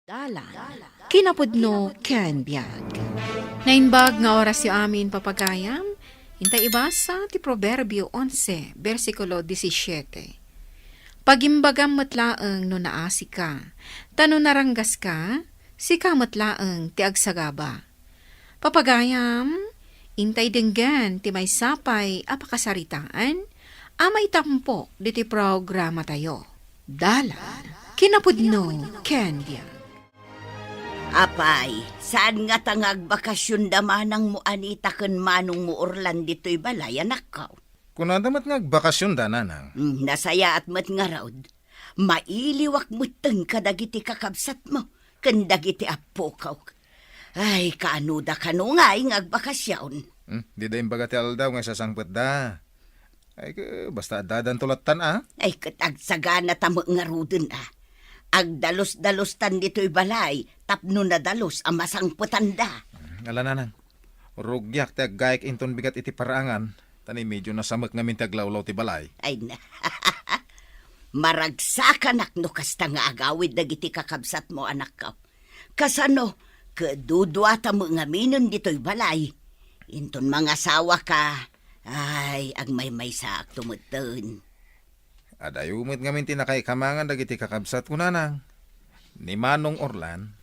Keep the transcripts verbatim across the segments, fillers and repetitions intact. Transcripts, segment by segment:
Dalan, kinapudno ken biag. Naimbag nga orasyo amin, papagayam. Intay ibasa ti Proverbio onse, bersikulo disisiete. Pagimbagam met laeng no naasika, ta no naranggaska, sika met laeng ti agsagaba. Papagayam, intay denggen ti maysa pay a pakasaritaan a maitampo ditoy programatayo. Dalan, kinapudno ken biag. Apay, saan ngata nga agbakasionda manangmo Anita ken manongmo Orlan ditoy balay, anakko? Kunada met nga agbakasionda, nanang. Hmm, nasayaat met ngarud. Mailiwak metten kadagiti kakabsatmo ken dagiti appokok. Ay, kaanoda kano ngay nga agbakasion? Hmm, dida imbaga ti aldaw nga isasangpetda. Ay, ke, basta addadanto lattan, a? Ay, ket agsagana ta met ngaruden, a. Agdalus-dalustan ditoy balay tapno nadalus a masangpetanda. Hmm, ala, nanang. Rugiak ti aggaik inton bigat iti paraangan, ta ni medyo nasamek ngamin ti aglawlaw ti balay. Ay na. Maragsakanak no kasta nga agawid dagiti kakabsatmo, anakko. Kasano, ket duduata met ngaminen ditoy balay. Inton mangasawaka, ay, agmaymaysaakto metten. Adayo met ngamin ti nakaikamangan dagiti kakabsatko, nanang. Ni Manong Orlan,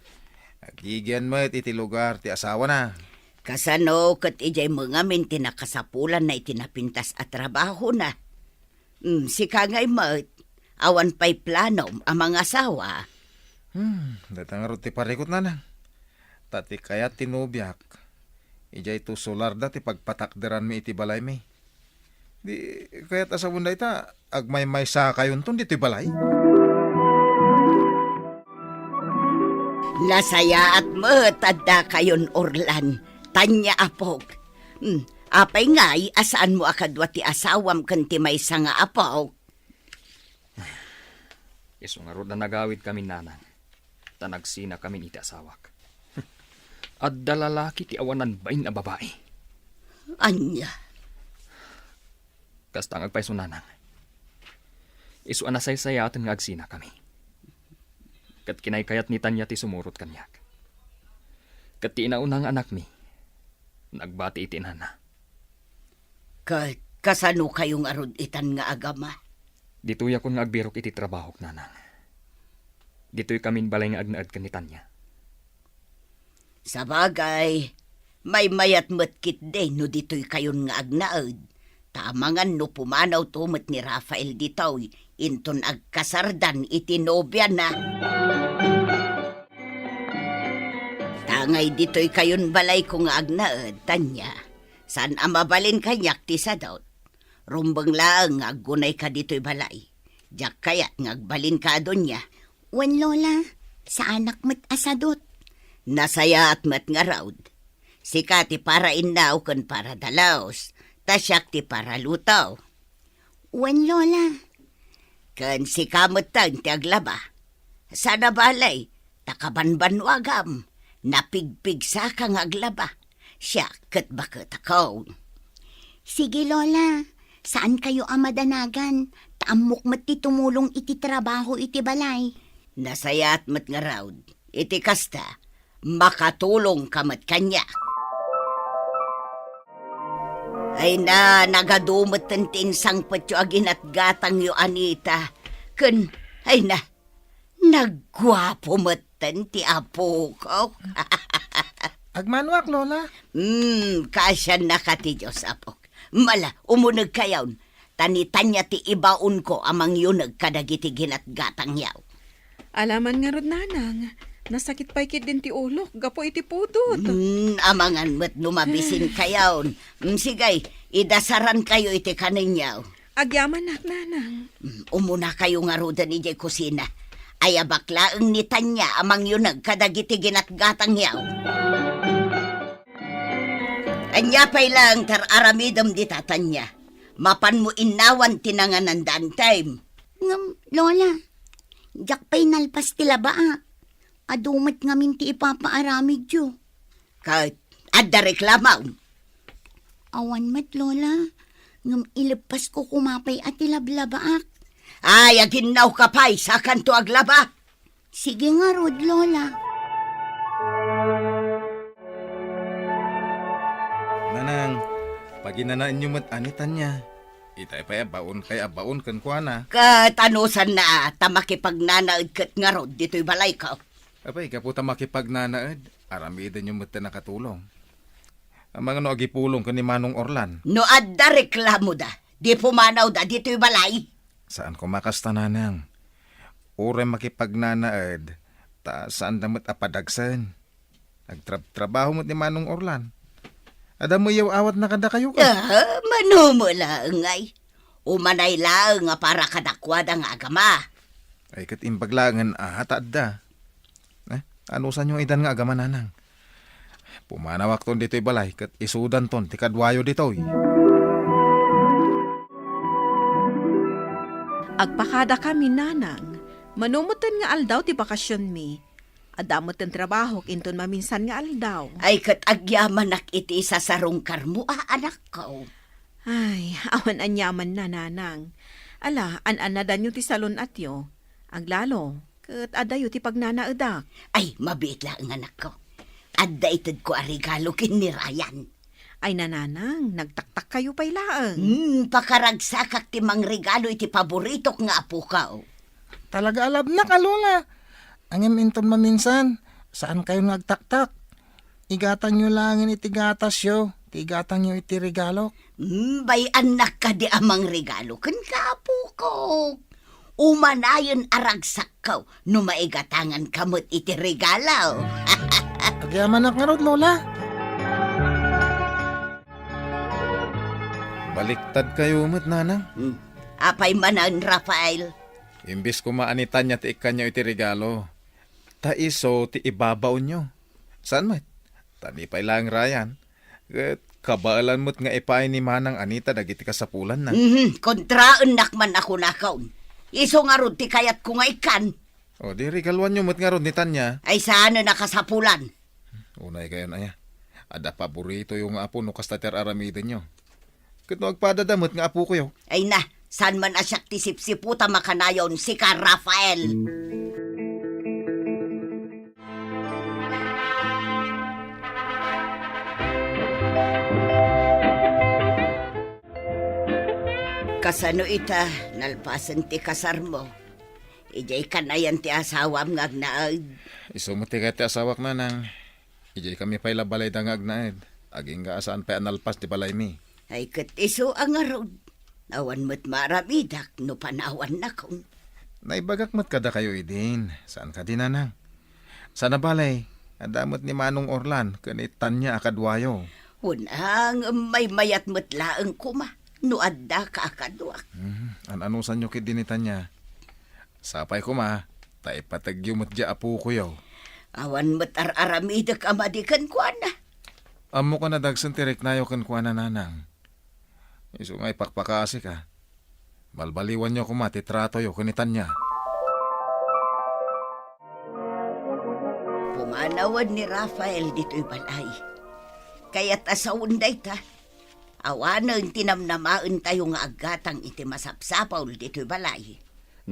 agigian met iti lugar ti asawana. Kasano ket idiay met ngamin ti nakasapulanna iti napintas a trabahona? Hmm, sika ngay met, awan pay planom a mangasawa? Hmm, dayta ngarud ti parikut, nanang. Ta ti kayat ti nobiak, idiay to solarda ti pagpatakderanmi iti balaymi. Di kayat a sawen dayta, agmaymaysa kayonton ditoy balay? Nasayaat met adda kayon, Orlan. Tanya, apok. Hmm, apay ngay a saanmo a kadua ti asawam ken ti maysa nga apok? Isu ngarud a nagawid kami, nanang, ta nagsina kami iti asawak. Adda lalaki ti awanan bain a babai. Ania? Kasta nga agpayso, nanang. Isu a nasaysayaten nga agsina kami. Ket kinaykayat ni Tanya ti sumurot kaniak. Ket ti inauna nga anakmi, nagbati iti inana. Ket kasano kayo ngarud itan nga agama? Ditoyakon nga agbirok iti trabahok, nanang. Ditoy kamin balay nga agnaed ken ni Tanya. Sabagay, maymayat met ketdi no ditoy kayon nga agnaed, ta amangan no pumanawto met ni Rafael ditoy inton agkasardan iti nobiana. Ta ngay ditoy kayon balayko nga agnaed, Tanya, saan a mabalin kaniak ti sadut. Rumbeng laeng nga aggunayka ditoy balay. Diak kayat nga agbalinka a dunia. Wen, Lola, saanak met a sadut. Nasayaat met ngarud. Sika ti para innaw ken para dalus, ta siak ti para luto. Wen, Lola. Ken sika metten ti aglaba. Saan a bale, ta kabanbannuagam, napigpigsaka nga aglaba. Siak ket baketakon. Sige, Lola. Saan kayo a madanagan, ta ammok met ti tumulong iti trabaho iti balay. Nasayaat met ngarud. Iti kasta, makatulongka met kaniak. Ay na, nagadu metten ti insangpetyo a ginatgatangyo, Anita. Ken, ay na, nagguapo metten ti apok. Agmanuak, Lola. Hmm, kaasiannaka ti Dios, apok. Mala, umunegkayon. Ta ni Tanya ti ibaonko a mangyuneg kadagiti ginatgatangyo. Alaman ngarud, nanang, nasakit pay ketdin ti ulok gapu iti pudot. Hmm, amangan met no mabisinkayon. Hmm, sige, idasarankayo iti kanenyo. Agyamanak, nanang. Hmm, umunakayo ngaruden idiay kusina. Ayabak laeng ni Tanya a mangyuneg kadagiti ginatgatangyo. Ania pay laeng ti ar-aramidem dita, Tanya? Mapanmo innawan ti nangananda, Tem? Ngem, Lola, diak pay nalpas ti labaak. Adu met ngamin ti ipapaaramidyo. Ket adda reklamom? Awan met, Lola. Ngem ileppasko koma pay a ti lablabaak. Ay, aginnawka pay, sakanto aglaba. Sige ngarud, Lola. Nanang, paginanaenyo met a ni Tania. Itay pay a baonkay a baon kenkuana. Ket anusanna ta makipagnanaed ket ngarud ditoy balayko? Apay, gapu ta makipagnanaed, aramidenyo met ti nakatulong. Amangan no agipulong ken ni Manong Orlan? No adda reklamoda, di pumanawda ditoy balay. Saan koma kasta, Nanang. Uray makipagnanaed, ta saanda met a padagsen. Agtrabtrabaho met ni Manong Orlan. Adda met yaw-awatna kadakayo, ka? Ah, mano met laeng ay. Umanay laeng a para kadakuada nga agama. Ay, ket imbag laengen a ta adda. Eh, anusanyo idan nga agama, Nanang? Pumanawakton ditoy balay ket isudanton ti kaduayo ditoy. Agpakadakami, Nanang. Mano metten nga aldaw ti bakasionmi. Adda metten trabahok inton maminsan nga aldaw. Ay, ket agyamanak iti isasarungkarmo a anakko. Ay, awan aniamanna, Nanang. Ala, an-annadanyo ti salun-atyo. Aglalo, ket addayo ti pagnanaedak. Ay, mabiit laeng, anakko. Adda itedko a regalo ken ni Ryan. Ay, Nanang, nagtaktakkayo pay laeng. Hmm, pakaragsakak ti mangregalo iti paboritok nga apoko. Talaga a labnak a Lola. Ngem inton maminsan, saankayo nga agtaktak. Igatangyo laengen iti gatasyo, ti igatangyo iti regalok. Hmm, bay-annak kadi a mangregalo kenka, apokok. Umanayen a ragsakko no maigatanganka met iti regalo. Agyamanak ngarud, Lola. Baliktadkayo met, Nanang. Hmm. Apay manen, Rafael? Imbes koma a ni Tania ti ikkanyo iti regalo, ta isu ti ibabaonyo. Saan met? Ta ni pay laeng Ryan, ket kabaelan met nga ipaay ni Manang Anita dagiti kasapulanna. Mhm, kontraennak man a kunakon. Isu ngarud ti kayatko nga ikkan. O, di regaluanyo met ngarud ni Tania. Ay, saanen a kasapulan. Unaykayon aya. Adda paboritoyo nga apo no kasta ti ar-aramidenyo. Ket no agpadada met nga apokoyo. Ay na, saan man a siak ti sipsiput a makanayon, sika, Rafael. Kasano ita, nalpasen ti kasarmo? Idiay kanayan ti asawam nga agnaed. Isu met ti kayat ti asawak, Nanang. Idiay kami pay la balayda nga agnaed. Agingga a saan pay a nalpas ti balaymi. Ay, ket isu a ngarud. Awan met maaramidak no panawannakon. Naibagak met kadakayo idin. Saan kadi, Nanang? Sana balay, adda met ni Manong Orlan ken ni Tania a kaduayo. Wen, ngem maymayat met laeng koma no addaka a kaduak. Hmm, an-anusanyo ketdi ni Tania? Sapay koma, ta ipategyo met diay apokoyo. Awan met ar-aramidek a madi kenkuana. Ammok a nadagsen ti riknayo kenkuana, Nanang. Isu nga ipakpakasika. Balbaliwanyo koma ti tratoyo ken ni Tania. Pumanawen ni Rafael ditoy balay. Kayat a sawen dayta. Awanen ti namnamaentayo nga aggatang iti masapsapul ditoy balay.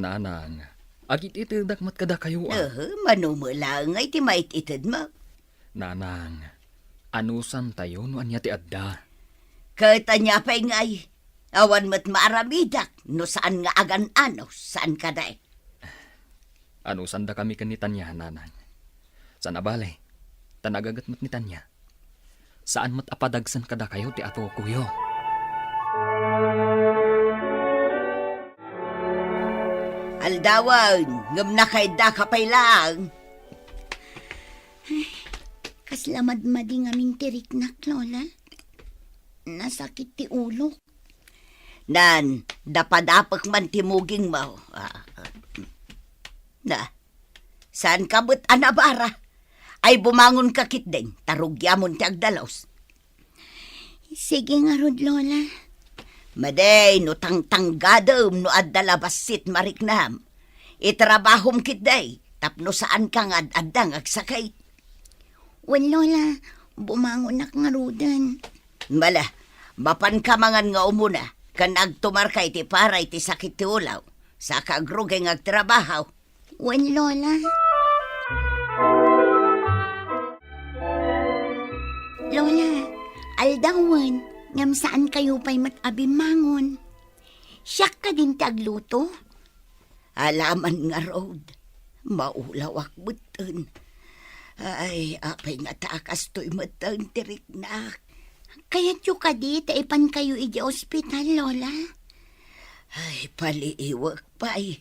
Nanang, agit-itedak met kadakayo, a. Ehe, mano met laeng nga iti mait-itedmo. Nanang, anusantayo no ania ti adda? Ket ania pay ngay? Awan met maaramidak no saan nga agan-anos, saan kadi? Anusandakami ken ni Tania, Nanang. Sana bale, ta nagaget met ni Tania. Saan met a padagsen kadakayo ti atokoyo. Aldawen, ngem nakaiddaka pay laeng. Ay, kasla madmadi ngamin ti riknak, Lola. Nasakit ti ulok. Nan, dapadapek man ti mugingmo. Ah, ah. Na, saanka met a nabara? Ay, bumangonka ketdin, ta rugiamon ti agdalus. Sige ngarud, Lola. Madi, no tangtanggadem no adda la bassit mariknam. Itrabahom ketdi, tapno saanka nga ad-adda nga agsakit. Wen, Lola, bumangonak ngaruden. Mala, mapanka mangan nga umuna, ken agtumarka iti para iti sakit ti ulaw. Saka agrugi nga agtrabaho. Wen, Lola. Aldawen, ngem saankayo pay met a bimmangon. Siak kadin ti agluto? Alaman ngarud, maulawak metten. Ay, apay ngata a kastoy metten ti riknak? Kayatyo kadi ta ipankayo idiay ospital, Lola? Ay, paliiwek pay.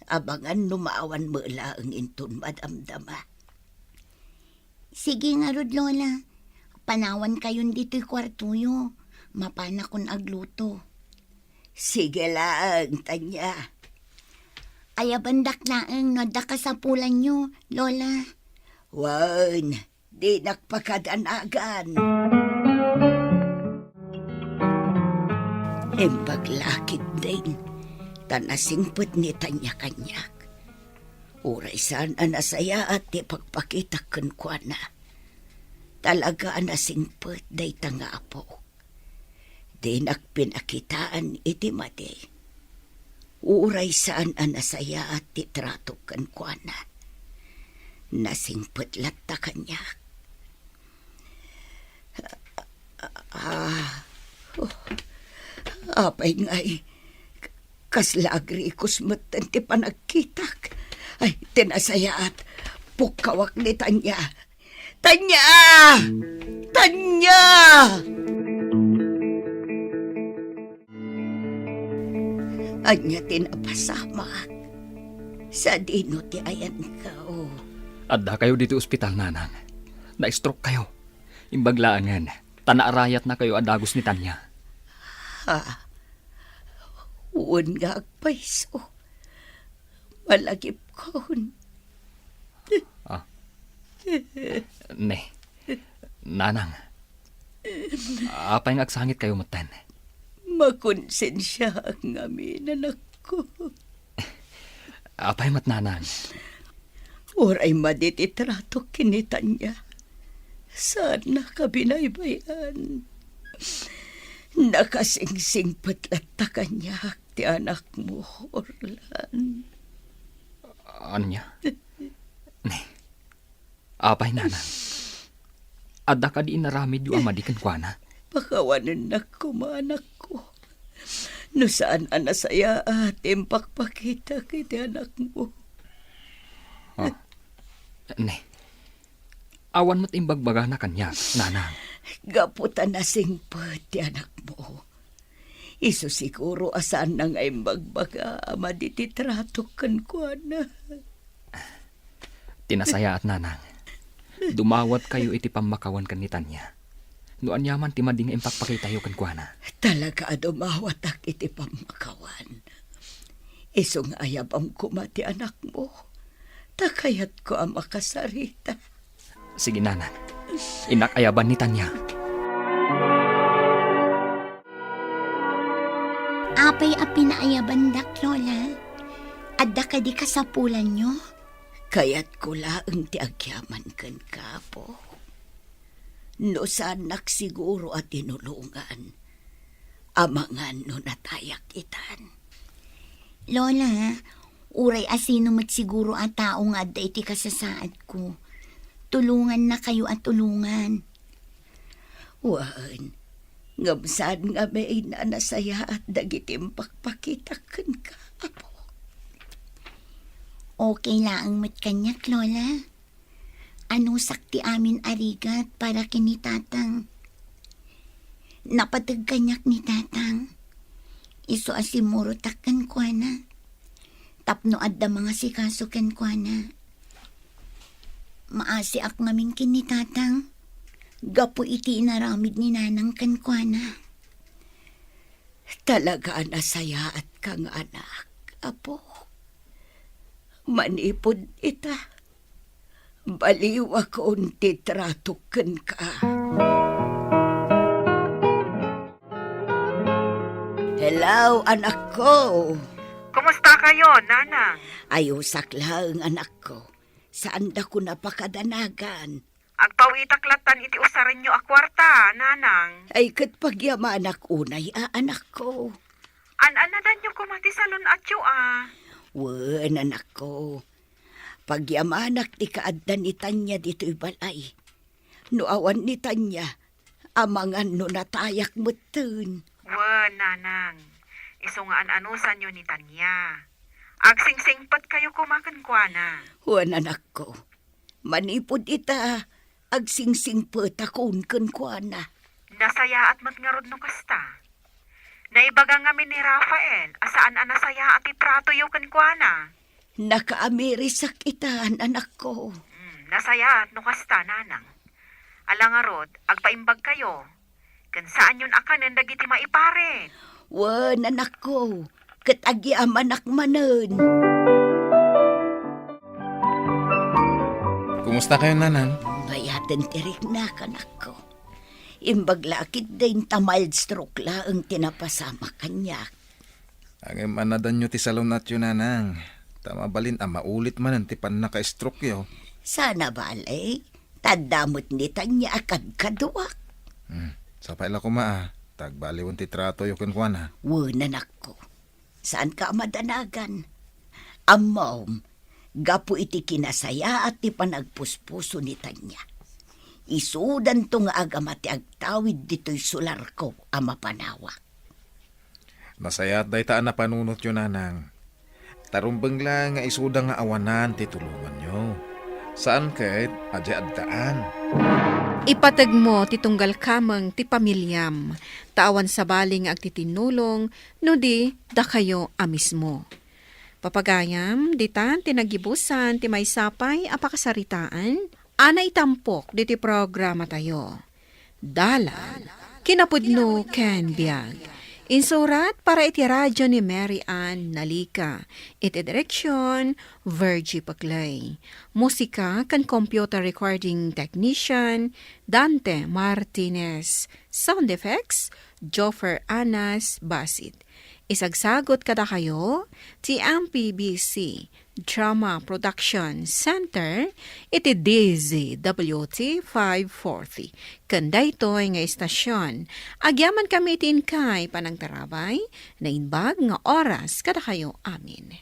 Abangan no maawan met laeng inton madamdama. Sige ngarud, Lola. Panawankayon ditoy kuartoyo. Mapanakon agluto. Sige laeng, Tanya. Ayabandak laeng no adda kasapulanyo, Lola. Wen, dinak pakadanagan. Imbag la ketdin, ta nasingpet ni Tanya kaniak. Uray saan a nasayaat ti pagpakitak kenkuana. Talaga a nasingpet dayta nga apok. Dinak pinakitaan iti madi. Uray saan a nasayaat ti tratok kenkuana. Nasingpet latta kaniak. Ah, oh, apay ngay, kasla agrikos metten ti panagkitak. Ay, ti nasayaat, pukkawak ni Tanya. Tanya! Tanya! Ania ti napasamak? Sadino ti ayanko? Addakayo ditoy ospital, Nanang. Na-stroke kayo. Imbag laengen, ta naarayatnakayo a dagus ni Tanya. Ha? Wen nga agpayso. Malagipkon. Ah. Ne. Nanang. Apay nga agsangitkayo metten? Makonsensiaak ngamin, anakko. Apay met, Nanang? Uray madi ti tratok ken ni Tanya, saannaka binaybay-an. Nakasingsingpet latta kaniak ti anakmo, Orlan. Ania? Ne. Apay, Nanang? Adda kadi inaramidyo a madi kenkuana? Pakawanennak koma, anakko. No saan a nasayaat ti impakpakitak iti anakmo. Ah. Ne. Awan met imbagbagana kaniak, Nanang. Gapu ta nasingpet ti anakmo. Isu siguro a saanna nga imbagbaga a madi ti tratok kenkuana. Ti nasayaat, Nanang. Dumawatkayo iti pammakawan ken ni Tanya. No aniaman ti madi nga impakpakitayo kenkuana. Talaga a dumawatak iti pammakawan. Isu nga ayabam koma ti anakmo. Ta kayatko a makasarita. Sige, Nanang. Innak ayaban ni Tanya. Apay a pinaayabandak, Lola? Adda kadi kasapulanyo? Kayatko laeng ti agyaman kenka, Apo. No saannak siguro a tinulongan, amangan no natayak itan. Lola, uray asino met siguro a tao nga adda iti kasasaadko, tulongannakayo a tulongan. Wen, ngem saan ngamin a nasayaat dagiti impakpakitak kenka, Apo. Okay laeng met kaniak, Lola. Anusak ti amin a rigat para ken ni Tatang. Napateg kaniak ni Tatang. Isu a simmurotak kenkuana. Tapno adda mangasikaso kenkuana. Maasiak ngamin ken ni Tatang. Gapu iti inaramid ni Nanang kenkuana. Talaga a nasayaatka nga anak, Apo. Manipud ita, baliwakon ti tratok kenka. Hello, anakko. Kumusta kayo, Nanang? Ayosak laeng, anakko. Saandakon a pakadanagan. Agpawitak lattan iti usarenyo a kuarta, Nanang. Ay, ket pagyamanak unay a, anakko. An-annadanyo koma ti salun-atyo a. Wen, anakko. Pagyamanak ti kaadda ni Tanya ditoy balay. No awan ni Tanya, Amangan no natayak metten. Wen, nanang. Isu nga an-anusanyo ni Tanya. Agsingsingpetkayo koma kenkuana. Wen, anakko. Manipud ita, agsingsingpetakon kenkuana. Nasayaat met ngarud no kasta. Naibaga ngamin ni Rafael a saan a nasayaat ti tratoyo kenkuana. Nakaamirisak ita, anakko. Hmm, nasayaat no kasta, nanang. Ala ngarud, agpaimbagkayo. Ken saanyon a kanen dagiti maiparit. Wen, anakko, ket agyamanak manen. Kumusta kayo, nanang? Bayaten ti riknak, anakko. Imbag la a ketdin ta mild stroke laeng ti napasamak kaniak. Ngem anadanyo ti salunatyo, nanang. Ta mabalin a maulit manen ti pannaka-stroke-yo. Sana bale, ta adda met ni Tanya a kadkaduak. Hmm, sapay la koma a, ta agbaliwen ti tratoyo kenkuana. Wen, anakko. Saanka a madanagan. Ammom, gapu iti kinasayaat ti panagpuspuso ni Tanya. Isudanto nga agama ti agtawid ditoy solarko a mapanawak. Nasayaat dayta a napanunotyo, nanang. Ta rumbeng la nga isuda nga awanan ti tulonganyo. Saan ket a di addaan. Ipategmo ti tunggal kameng ti pamiliam, ta awan sabali nga agtitinnulong no di dakayo a mismo. Papagayam, ditan ti naggibusan ti maysa pay a pakasaritaan a naitampok ditoy programatayo. Dalan, kinapudno ken biag. Insurat para iti radyo ni Mary Ann Nalica. Iti direksyon, Virgie Paclay. Musika ken computer recording technician, Dante Martinez. Sound effects, Joffer Anas Basit. Isagsagut kadakayo ti M P B C Drama Production Center iti D Z W T five forty. Ken daytoy nga istasyon, agyamankami iti inkay panangtarabay, naimbag nga oras kadakayo amin.